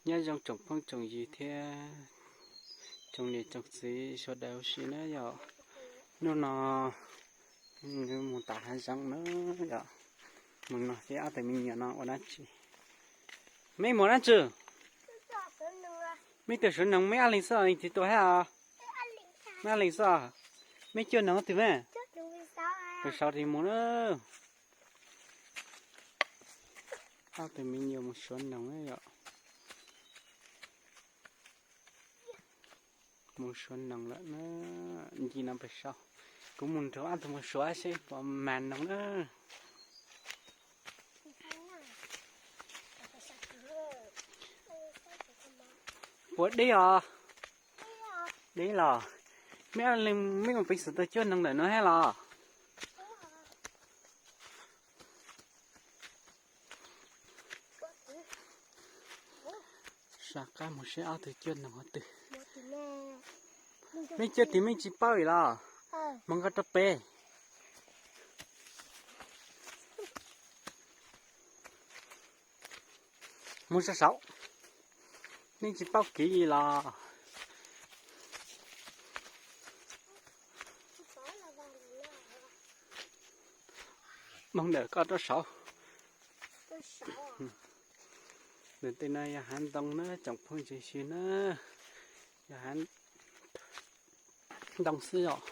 Nyob zoo tsoom phooj tsoom ywg thiab tsoom niam tsoom txiv sawv daws huv si na yom. Hnub no mus tom hav zoov na yom. Mus no thiab ob tug me nyuam no ua dab tsi? Meb mus dab tsi? Meb tuaj suav noog, meb ob leeg xwb os, leej twg tuaj thiab os? Meb ob leeg xwb os. Meb cuaj noog ob tug mas. Pem saud mus na. Ob tug me nyuam mus suav noog na yom. Mus suav noog lawm na. Ncig no pem saud. Kuv mus nrog ob tug mus suav seb puas mag noog na. Puas deb os? Deb los. Meb, meb mus pem xwm tau cuaj noog ntawm no thiab los? Sab qab mus seb ob tug cuaj noog qhov twg. Meb cuaj tig meb tsis paub li los? Mus nqa rau pem. Mus sab saud. Nej tsis paub kev los? Mus ntawm koj rau saud. Ntawm tej no yog hav ntoo na tsoom phooj ywg na. Yog hav ntoo xwb os.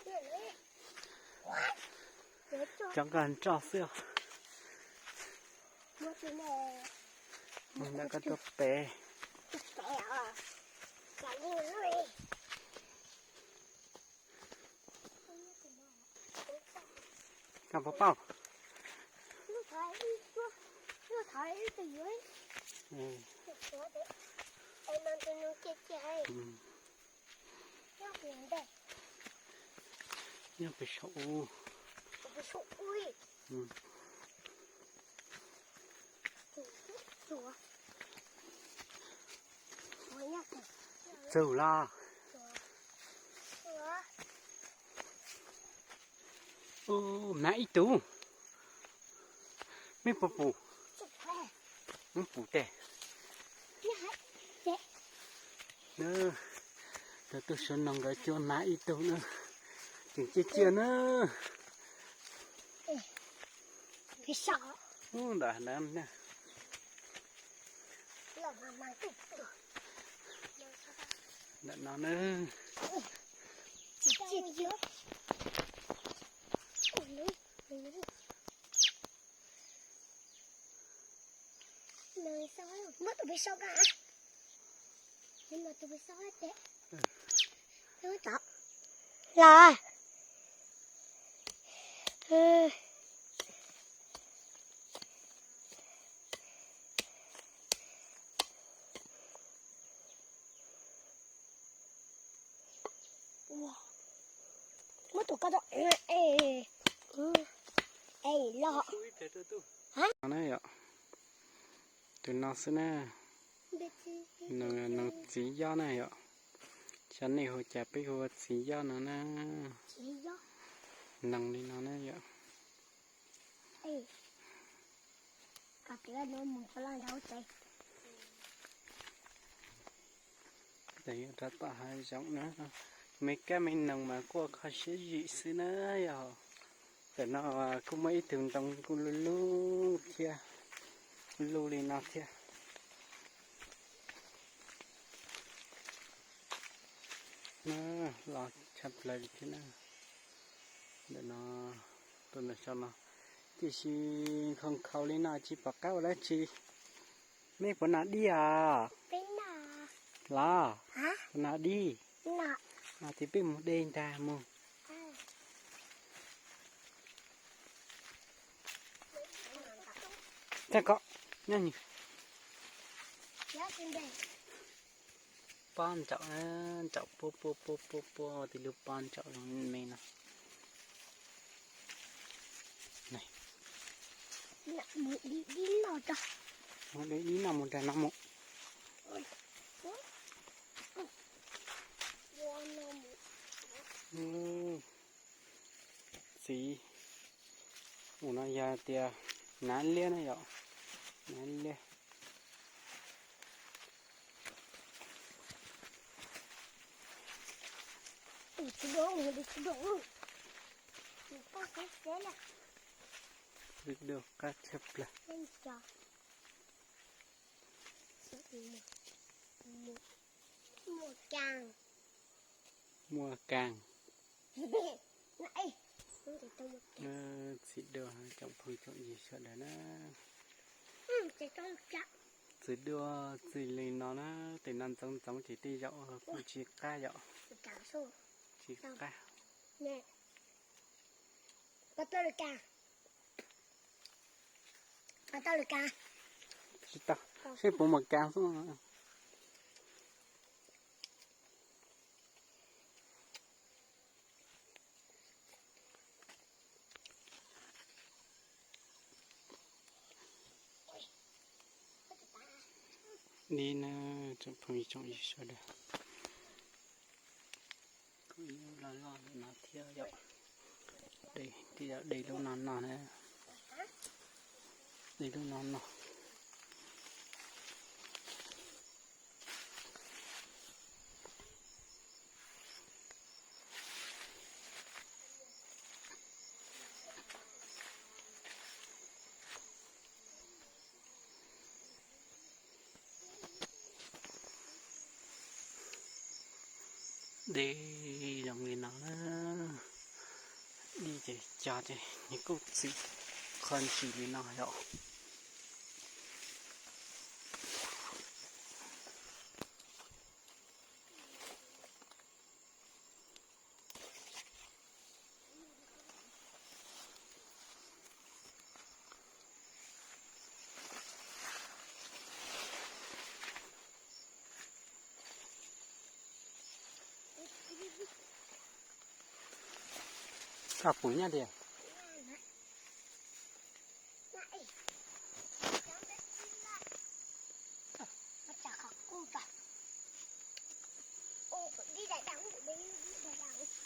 Cov nqaj nroj xwb os. Mus ntawm koj rau pem. Koj puas paub? Nyob pem saum. Txug los? Ub, mag ib tug. Meb puas pum? Muab pum tes. Tus tub suav noog nkawd cuab mag ib tug na. Tseem ciaj ciaj na. Ub, ntawm na. Ntawm no na. Muab tus pem saud, tus pem saud tes. Los. Muab tus ko rau. Es, es, los. Tus no xwb na. Noog txiv yob na yom. Xyov nej hu cas, peb hu ua txiv yob no na. Noog li no na yom. Rov tom hav zoov na, me kab me noog mas kuj ua kho siab zim xwb na yom. Tam no kuj muaj ib tug ntoo kuj lub lub thiab, lub li no thiab. Los tshaj plaws li thiab na. Ntawm no, tuaj ntawm saum no, tiam sis nkhaus nkhaus li no tsis pom qab ua dab tsi. Meb puas nas dib os? Los, puas nas dib? Mas tis peb mus de ntag mus. Txog ko, nyob nyuag pob ntsaum, ntsaum puab puab puab puab puab ua tib lub pob ntsaum zoo me no. Mus de dib noj mus nrag no mus. Txiv, ua no yog tias nav liab na yom, nav liab. Txiv duaj, txiv duaj, txiv duaj qab tshaj plaws. Muaj kaas. Txiv duaj, tsoom phooj tsoom ywg sawv daws na. Txiv duaj txij li no na, tes no ntxoov ntxoov ces tej zaum kuj tsis qab yom. Tsis qab. Tsis tau, seb puas muaj kaas xwb. Li na, tsoom phooj ywg tsoom ywg sawv daws, kuj loj loj li no thiab yom. Tej zaum de lub no no na, de lub no no. De zoo li no na, dib ces cog ces nws kuj txwm qhov ntsis li no yom. Koj pum nyob tiag.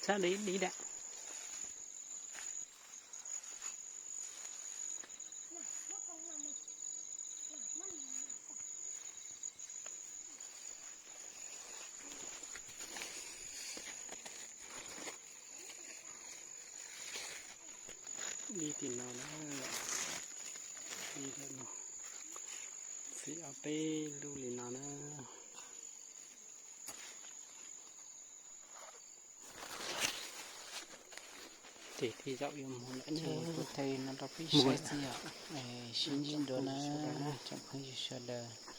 Txhob dib dib dam. Dib tim no na, dib tim no, txwm ob peb lub li no na. Ces tej zaum yuav mus lawm ces kuv thaij no rau peb saib txiv yom, sib ntsib dua na, tsoom phooj ywg sawv daws.